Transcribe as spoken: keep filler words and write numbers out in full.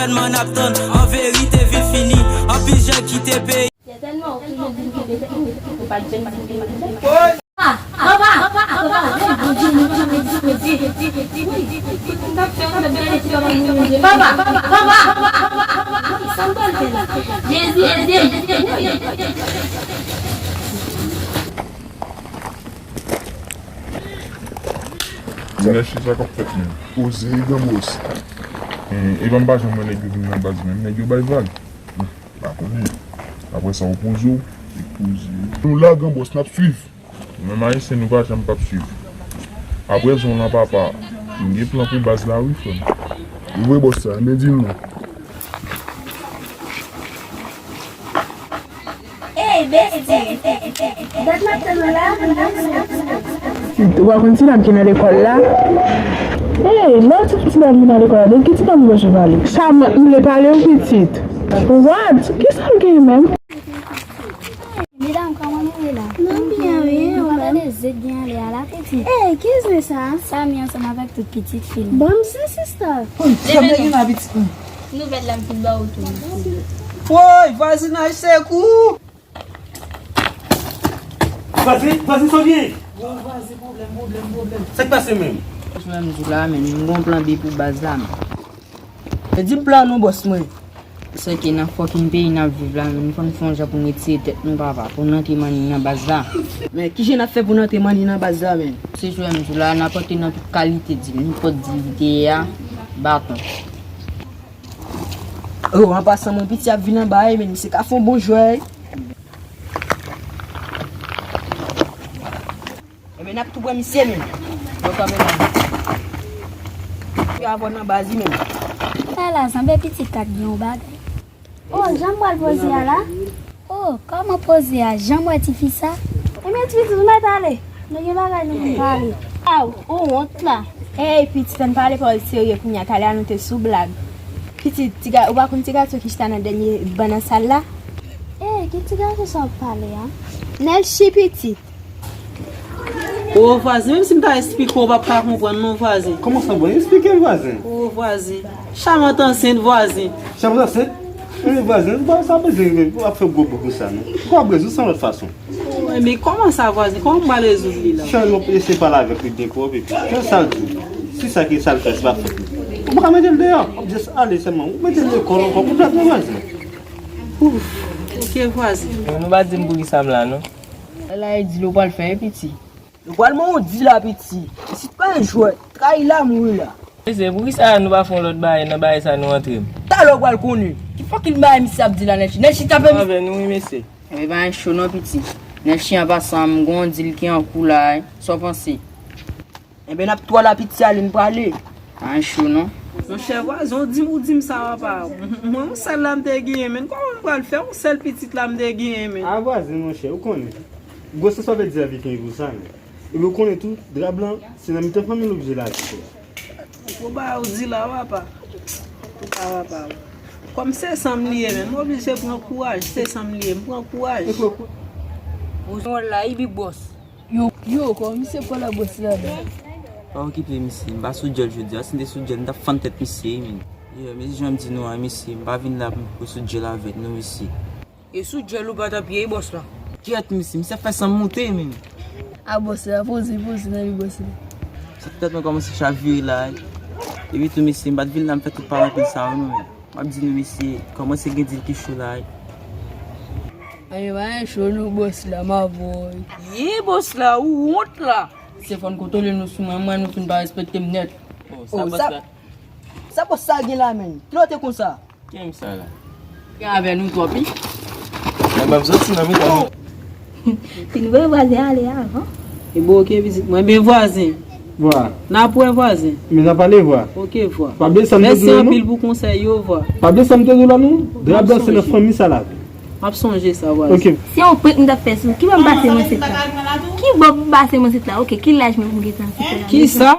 Sèlman n ap tann, an verite, vi fini. Anpil jèn kite peyi. Sètènman, ou toujou di m kite tèt mwen, ou pa t janm di m kite tèt mwen. Papa, papa, papa, Bondye, nou janm di, Bondye, Bondye, Bondye. Papa, papa, papa, papa, sa m pral fè la? Jezi, Jezi, Jezi. Nèg, sa k ap fèt menm? Poze, gran bòs. E, epa m pa janm wè nèg yo vin nan baz menm. Nèg yo bay vag. M pa konnen. Apre sa, ou poze w. Li poze. Nou la, gran bòs, n ap swiv. Nou menm Ayisyen, nou pa janm p ap swiv. Apre zon lan, papa, m gen plan pou baz la, wi, frè m. Ou vre, bòs, sa, men di m non. Ey, besti! Dat m ap tann ou la, pou n ap sot. Ou pa konn ti dam ki nan lekòl la? Ey, lè w di ti dam ki nan lekòl la, de ki ti dam ou bezwen pale? Sa mwen, m vle pale w, pitit. What? Kisa l gen menm? Medam, kòman nou ye la? Nou byen, wi, nou pa tande zèk gen anlè a la, pitit? Ey, ki zen sa? Samy ansanm avèk tout pitit fi l. Ban m zen, sista. Woy, ti dam la gen la, pitit. Nouvèl la m fin ba ou tou. Woy, vwazinaj, sekou! Vwazen, vwazen, sa w gen? Bon, vwazen, pwoblèm, pwoblèm, pwoblèm. Sa k pase menm? Jwè m di w la, men m gon plan B pou baz la, men. E di m plan nou, bòs mwen. Se ke nan fucking peyi n ap viv la, men nou fò n fè yon jan pou n retire tèt nou, papa, pou n rantre manniy nan baz la. Men ki jan n ap fè pou n rantre manniy nan baz la, men? Se jwè m di w la, n ap rantre nan tout kalite dil, nenpòt dil ki te ye a, baton. Oh, an pasan, mwen piti ap vin anba, wi, men misye ka fè yon bon jwè, wi. Ebyen, n ap tou pran misye, men. Yo, kanmenm. Yo, avè w nan baz, wi, men. Sa la, sanble pitit kat gen yon bagay. Oh, jan m pral poze a la? Oh, kòman poze a? Jan m wè tifi sa? Ebyen, ti pitit, ou mèt ale. Nou gen bagay nou pou pale. Aw, ou wont la. Ey, pitit, ann pale pawòl serye kounye a. Talè a nou te sou blag. Pitit, ti ga-, ou pa konn ti gason ki chita nan dènye ban nan sal la? Ey, ki ti gason sa w ap pale a? Nèlchi, pitit. O, vwazen, menm si m ta esplike w, w p ap ka konprann non, vwazen. Kòman sa, bon? Esplike m, vwazen. O, vwazen. Chamant ansent, vwazen. Chamant ansent? Men vwazen, sa bezwen w ap fè gwo bout konsa, non. Ou ka rezoud sa yon lòt fason. O, men kòman sa, vwazen? Kòman m pral rezoud li la? Chan, nou eseye pale avèk li byen pwòp, epi, kè sa l di, si sa ki sa l fè, se pa fòt li. Ou pa ka mete l deyò, w ap jis ale sèlman. Ou mete l lekòl ankò, pou tèt mwen, vwazen. Ouf, ok, vwazen. Men nou pa di m poukisa m la, non. Ala e di l ou pral fè, piti. Ou pral mwen ou di la, piti. Isit pa yon jwèt. Trayi la, mouri la. Mesye, poukisa nou pa fè yon lòt bagay nan bagay sa nou antre m? Talè ou pral konnen. Ki fucking bagay misye ap di la, Nèlchi? Nèlchi, tape misye. Avè nou, wi, mesye. Ebyen, pa gen cho non, piti. Nèlchi, an pasan, m gon dil ki an kou la, wi. Sa w panse? Enben, n ap tou al a piti ale, n prale. Pa gen cho, non. Monchè, vwazen, ou di m, ou di m sa, papa. Mwen, yon sèl la m te genyen, men. Kòman m pral fè? Yon sèl pitit la m te genyen, men. A, vwazen, monchè, ou konnen. Gwosès pa vle di lavi fini pou sa, men. Epi ou konnen tou, dra blan, se nan mitan fanmi l oblije l achte. Ou ba yo di la, papa. Ou pa papa. Kòm se san m li ye, men. M oblije pran kouraj, se san m li ye, m pran kouraj. Ou la, i big boss. Yo, yo, kòman misye pran la bòs la, la? Pa okipe misye, m pa sou djèl jodi a, si m te sou djèl, m t ap fann tèt misye, wi, men. Yo, mesye, jan m di nou a, mesye, m pa vin la pou m sou djèl avèk nou, mesye. E sou djèl ou pa t ap ye, bòs la? Kyèt, mesye, misye ap fè san m moute, men. A, bòs la, poze, poze nan li, bòs la. Se tèt mwen kòmanse chavire la, wi. Epi tou, mesye, m pa t vin la, m fè tout pale anpil sa, wi, non, men. M ap di nou, mesye, kòmanse gen dil ki cho la, wi. Ayo, pa gen cho non, bòs la, m ap voye. Ye, bòs la, ou wont la. Se fò n kontwole nou sou mwen, mwen nou fin pa respekte m nèt. Oh, sa bòs la. Sa bòs sa gen la, menm? Kilè w te konsa? Ki menm sa la? Gen avè nou twòp, wi. Mwen pa p soti nan mitan. Fin voye vwazen ale avan. E bon, oke, pitit mwen. Ebyen, vwazen. Vwa. N ap wè, vwazen. Men n ap pale, vwa. Oke, vwa. Pa bliye sa m te di w la, non. Mèsi anpil pou konsèy yo, vwa. Pa bliye sa m te di w la, non. Dra blan se nan fanmi sa la. M ap sonje sa, vwazen. Oke. Se yon prank m t ap fè sou. Ki bò m pase mwen sèt la? Ki bò m pase mwen sèt la? Oke, ki laj mwen pou m gentan sèt la? Ki sa?